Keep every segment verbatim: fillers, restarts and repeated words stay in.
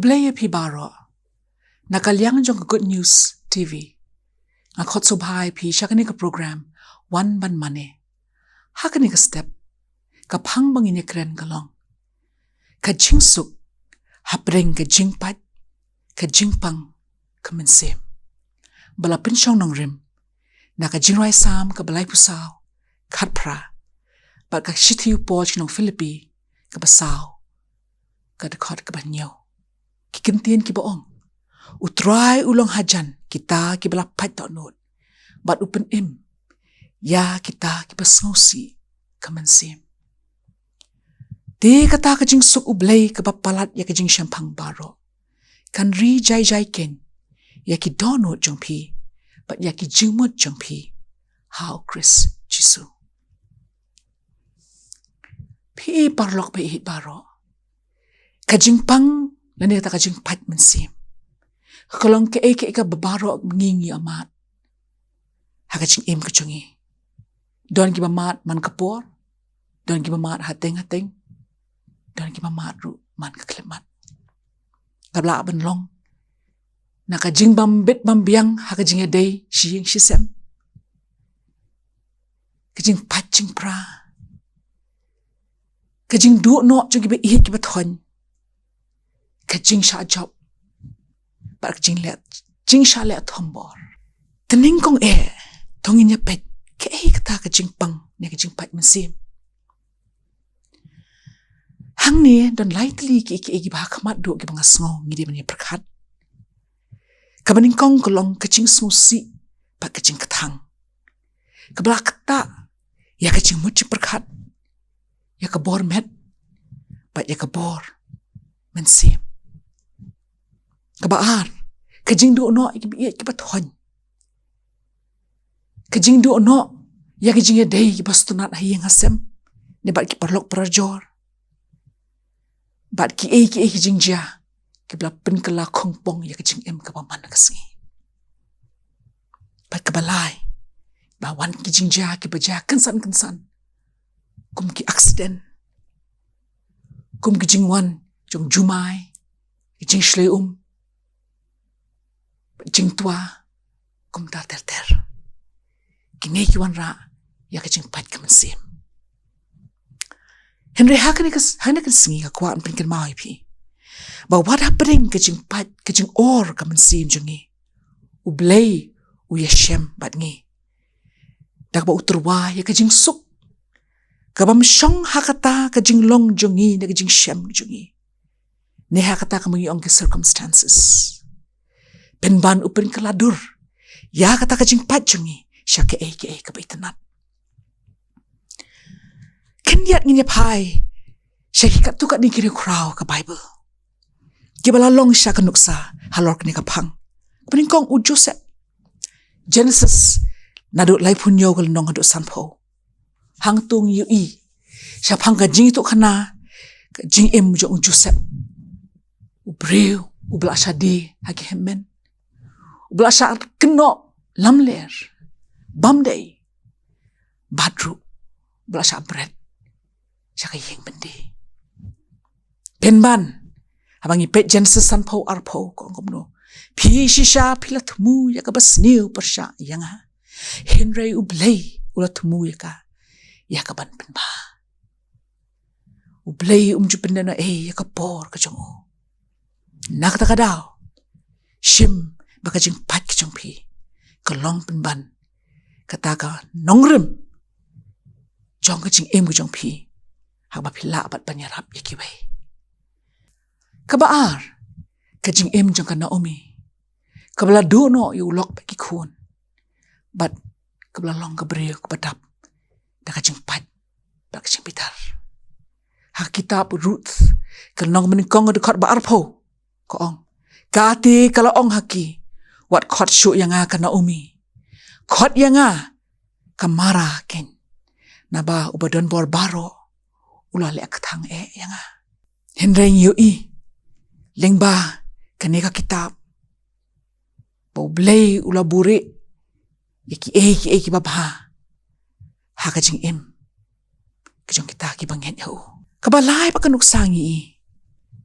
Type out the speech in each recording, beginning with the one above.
Khublei ïa phi baroh. Na ka liang jong ka Good News T V, nga khot sngewbha ïa phi sha kane ka program Wan Ban Mane. Ha kane ka step, ka phang ba ngin ïakren ka long ka jingsuk hapdeng ka jingpait, ka jingpang, ka mynsiem. Ba la pynshong nongrim na ka Jingrwai Salm kaba laiphew saw, khatphra, bad ka shithi u Paul sha ki nong Philippi, kaba saw, ka dkhot kaba hynñiew. Ki kyntien kiba ong: U Trai u long hajan kita kiba la pait dohnud, bad u pynim ïa kita kiba sngewsih ka mynsiem. Te kata ka jingsuk U Blei kaba palat ïa ka jingshemphang baroh kan ri jai jai keiñ ïa ki dohnud jong phi bad ïa ki jingmut jong phi ha U Khrist Jisu. Phi paralok, phi ïeit baroh, ka jingpang lane kata ka jingpait mynsiem ka long kaei kaei kaba baroh ngi ngi ïa mad ha ka jingim ka jong ngi. Don kiba mad man ka por, don kiba mad hateng hateng, don kiba mad ruh man ka khyllipmat. Kaba lah ban long na ka jingbym bit bym biang ha ka jingïadei shi ïing shi sem, ka jingpait jingpra, ka jingduh noh jong kiba ïeit kiba thoiñ, ka jingshah jop, bad ka jingleh, jingshah leh thombor. Te nyngkong eh, to ngin ïa peit kaei kata ka jingpang ne ka jingpait mynsiem. Hangne don lai tylli kiei kiei kiba ha khmat duh kiba nga sngew ngi dei ban ïa pyrkhat. Kaba nyngkong ka long ka jingsngewsih bad ka jingkthang, kaba la ktah ïa ka jingmut jingpyrkhat, ïa ka bor met, bad ïa ka bor mynsiem. Kaba ar, ka jingduh noh ïa kiba ïeit kiba thoiñ, ka jingduh noh ïa ka jingïadei kiba sngewtynnat ha ïing ha sem, ne bad ki paralok parajor, bad kiei kiei ki jingjia kiba la pynkylla khongpong ïa ka jingim kaba man ka sngi. Bad kaba lai, ba wan ki jingjia kiba jia kynsan kynsan, kum ki accident, kum ki jingwan jong jumai, ki jingshlei um, jingtwa, kumta ter ter. Kine ki wanrah ïa ka jingpait ka mynsiem. Hynrei ha kane ka s-, ha kane ka sngi nga kwah ban pynkynmaw ïa phi ba wat hapdeng ka jingpait, ka jingor ka mynsiem jong ngi, U Blei u ïashem bad ngi da kaba u tyrwa ïa ka jingsuk kabym shong ha kata ka jinglong jong ngi ne ka jingshem jong ngi, ne ha kata kaba ngi ong ki circumstances. Pynban u pynkylla dur ïa kata ka jingpait jong ngi sha kaei kaei kaba itynnat. Khyndiat ngin ïa phai sha ki katto katne ki riewkhraw ka Baibl kiba la long sha ka nuksa halor kane ka phang. Kaba nyngkong u Joseph. Genesis naduh laiphew hynñiew ka lynnong haduh sanphew. Hangto ngi ïohi shaphang ka jingïathuhkhana, ka jingim jong u Joseph, u briew uba la shah die ha ki hynmen, uba la shah kynnoh lamler bym dei, bad ruh uba la shah bret sha ka ïing byndi. Pynban, haba ngi peit Genesis sanphew arphew, ka ong kumno: Phi shisha phi la thmu ïa kaba sniew pyrshah ïa nga, hynrei U Blei u la thmu ïa ka ïa kaban pynbha. U Blei um ju pyndem ei ïa ka por ka jong u. Na kata ka daw, shim ba ka jingpait ka jong phi ka long pynban kata ka nongrim jong ka jingim ka jong phi, haba phi lah bad ban ïarap ïa kiwei. Kaba ar, ka jingim jong ka Naomi, kaba la duh noh ïa u lok bad ki khun, bad kaba la long ka briew kaba dap da ka jingpait bad ka jingbitar. Ha ka kitab Ruth, ka lynnong ba nyngkong, ka dkhot ba arphew, ka ong: Kata ka la ong ha ki: Wat khot shuh ïa nga ka Naomi, khot ïa nga ka Mara keiñ, naba uba don bor baroh u la leh kthang eh ïa nga. Hynrei ngi ïohi lyngba kane ka kitab ba U Blei u la buhrieh ïa kiei kiei kiba bha ha ka jingim ka jong kita kiba ngeit ïa u. Kaba lai bad ka nuksa ngi i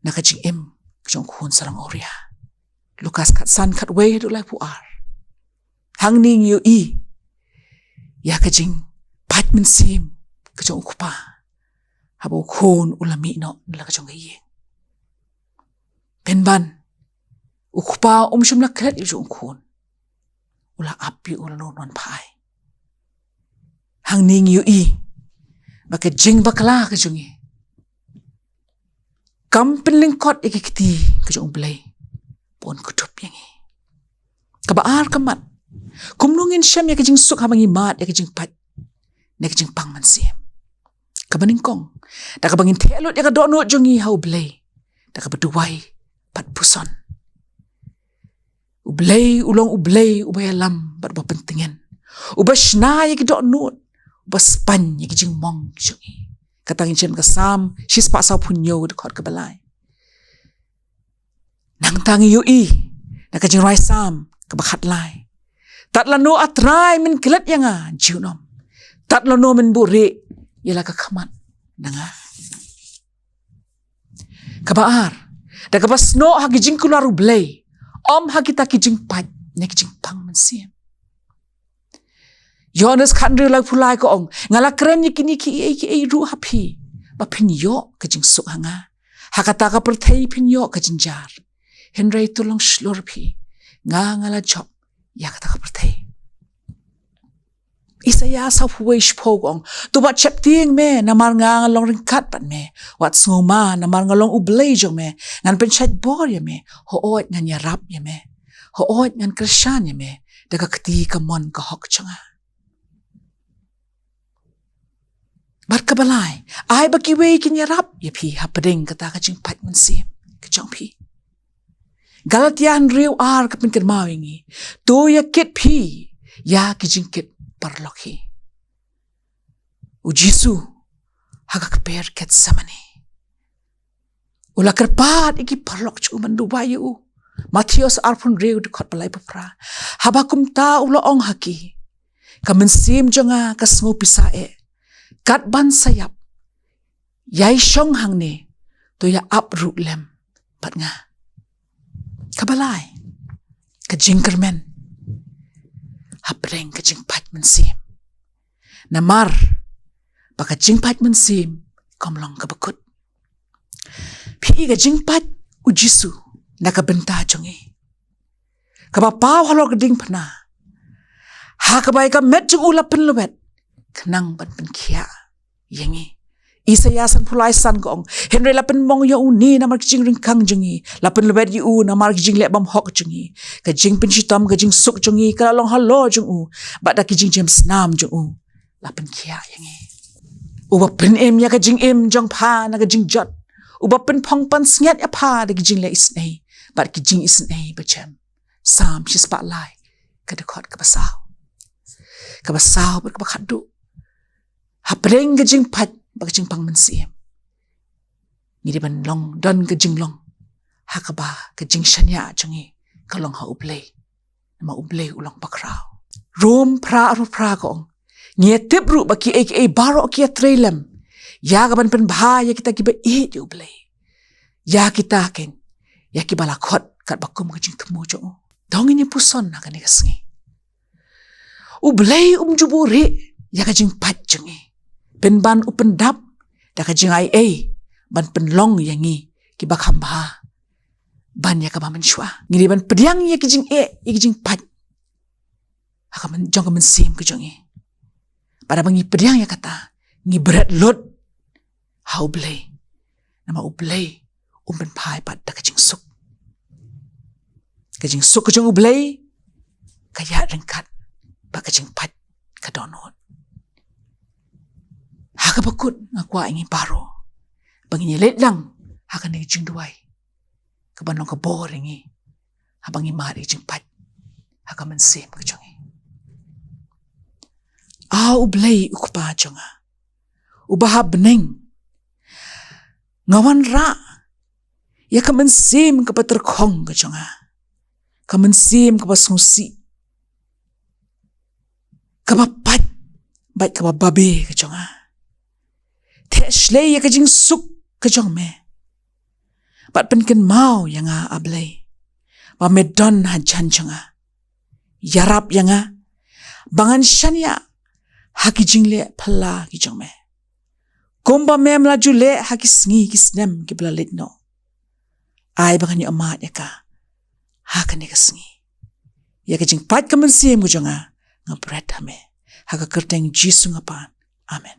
na ka jingim ka jong u khun sarong awria. Lukas khatsan, khatwei haduh laiphew ar. Hangne ngi ïohi ïa ka jingpait mynsiem ka jong u kpa haba u khun u la mih noh na la ka jong ka ïing. Pynban u kpa um shym la klet ïa u jong u khun, u la ap ïa u lano u nonphai. Hangne ngi ïohi ba ka jingbakla ka jong ngi kam pynlyngkot ïa ki kti ka jong u Blei ban kdup ïa ngi. Kaba ar ka mat, kumno ngin shem ïa ka jingsuk haba ngi mad ïa ka jingpait ne ka jingpang mynsiem? Kaba nyngkong, da kaba ngin theh lut ïa ka dohnud jong ngi ha u Blei da kaba duwai bad puson. U Blei u long u Blei uba ïalam bad uba pyntngen, uba shna ïa ki dohnud, uba spaiñ ïa ki jingmong jong ngi. Kata ngin shem ka Salm shispah sawphew hynñiew, dkhot kaba lai. Nangta ngi ïohi na ka jingrwai Salm kaba khatlai: Tad lano, A Trai, men klet ïa nga, junom? Tad lano men buhrieh ïa la ka khmat na nga? Kaba ar, da kaba snoh ha ki jingkular u Blei, ym ha kita ki jingpait ne ki jingpang mynsiem. Ïoannis khathynriew laiphew lai ka ong: Nga la kren ïa kine kiei kiei ruh ha phi, ba phin ïoh ka jingsuk ha nga. Ha kata ka pyrthei phin ïoh ka jynjar, hynrei to long shlur phi, nga, nga la jop ïa kata ka pyrthei. Isaïah sawphew wei shiphew ka ong: To wat sheptieng me, namar nga, nga long ryngkat bad me. Wat sngewma, namar nga long u Blei jong me. Ngan pynshait bor ïa me. Hooid, ngan ïarap ïa me. Hooid, ngan kyrshan ïa me da ka kti kamon ka hok jong nga. Bad kaba lai, ai ba kiwei kin ïarap ïa phi hapdeng kata ka jingpait mynsiem ka jong phi. Galatia hynriew ar ka pynkynmaw ïa ngi: To ïakit phi ïa ki jingkit paralok hi. U Jisu ha ka kper Gethsemane u la kyrpad ïa ki paralok jong u ban duwai ïa u. Mathaios arphew hynriew, dkhot ba laiphew phra. Haba kumta u la ong ha ki: Ka mynsiem jong nga ka sngew pisa eh, kat ban sa ïap, ïai shong hangne, to ïa ap ruh lem bad nga. Kaba lai, ka jingkyrmen hapdeng ka jingpait mynsiem. Namar ba ka jingpait mynsiem kam long kaba kut. Phi i, ka jingpait u Jisu na ka bynta jong ngi, kaba paw halor ka diengphna, ha kaba ïa ka met jong u la pynlwet khnang ban pynkhiah ïa ngi. Isaïah sanphew lai san ka ong: Hynrei la pynmong ïa une namar ki jingryngkang jong ngi, la pynlwet ïa u namar ki jingleh bymhok jong ngi. Ka jingpynshitom ka jingsuk jong ngi ka la long halor jong u, bad da ki jingjemsnam jong u la pynkhiah ïa ngi. Uba pynim ïa ka jingim jong pha na ka jingjot, uba pynphong pansngiat ïa pha da ki jingleh isynei bad ki jingisynei bajem. Salm shispah lai, ka dkhot kaba saw, kaba saw bad kaba khatduh. Hapdeng ka jingpait bad ka jingpang mynsiem, ngi dei ban long, don ka jinglong ha kaba ka jingshaniah jong ngi ka long ha U Blei, namar U Blei u long bakhraw. Rom phra arphew phra ka ong: Ngi ïa tip ruh ba kiei kiei baroh ki ïa trei lem ïa ka ban pynbha ïa kita kiba ïeit ïa U Blei, ïa kita keiñ ïa kiba la khot katba kum ka jingthmu jong u. To ngin ïa puson ha kane ka sngi. U Blei um ju buhrieh ïa ka jingpait jong ngi, pynban u pyndap da ka jingai ei ban pynlong ïa ngi kiba kham bha ban ïa kaba mynshuwa. Ngi dei ban pdiang ïa ki jingeh, ïa ki jingpait ha ka myn-, jong ka mynsiem ka jong ngi. Bad haba ngi pdiang ïa kata, ngi bret lut ha U Blei, namar U Blei um pynphai pat da ka jingsuk. Ka jingsuk ka jong U Blei ka ïaid ryngkat bad ka jingpait ka dohnud. Ha kaba kut, nga kwah ïa ngi baroh ba ngin ïa leit lang ha kane ka jingduwai kaban long ka bor ïa ngi haba ngi mad ïa ka jingpait ha ka mynsiem ka jong ngi. A U Blei U Kpa jong nga uba ha bneng, nga wanrah ïa ka mynsiem kaba tyrkhong ka jong nga, ka mynsiem kaba sngewsih, kaba pait bad kaba babe ka jong nga. Theh shlei ïa ka jingsuk ka jong me. Bad pynkynmaw ïa nga, A Blei, ba me don hajan jong nga. Ïarap ïa nga ba ngan shaniah ha ki jingleh phylla ki jong me, kumba mem la ju leh ha ki sngi ki snem kiba la leit noh. Ai ba ngan ïohmad ïa ka ha kane ka sngi. Ïa ka jingpait ka mynsiem ka jong nga, nga bret ha me. Ha ka kyrteng Jisu nga pan. Amen.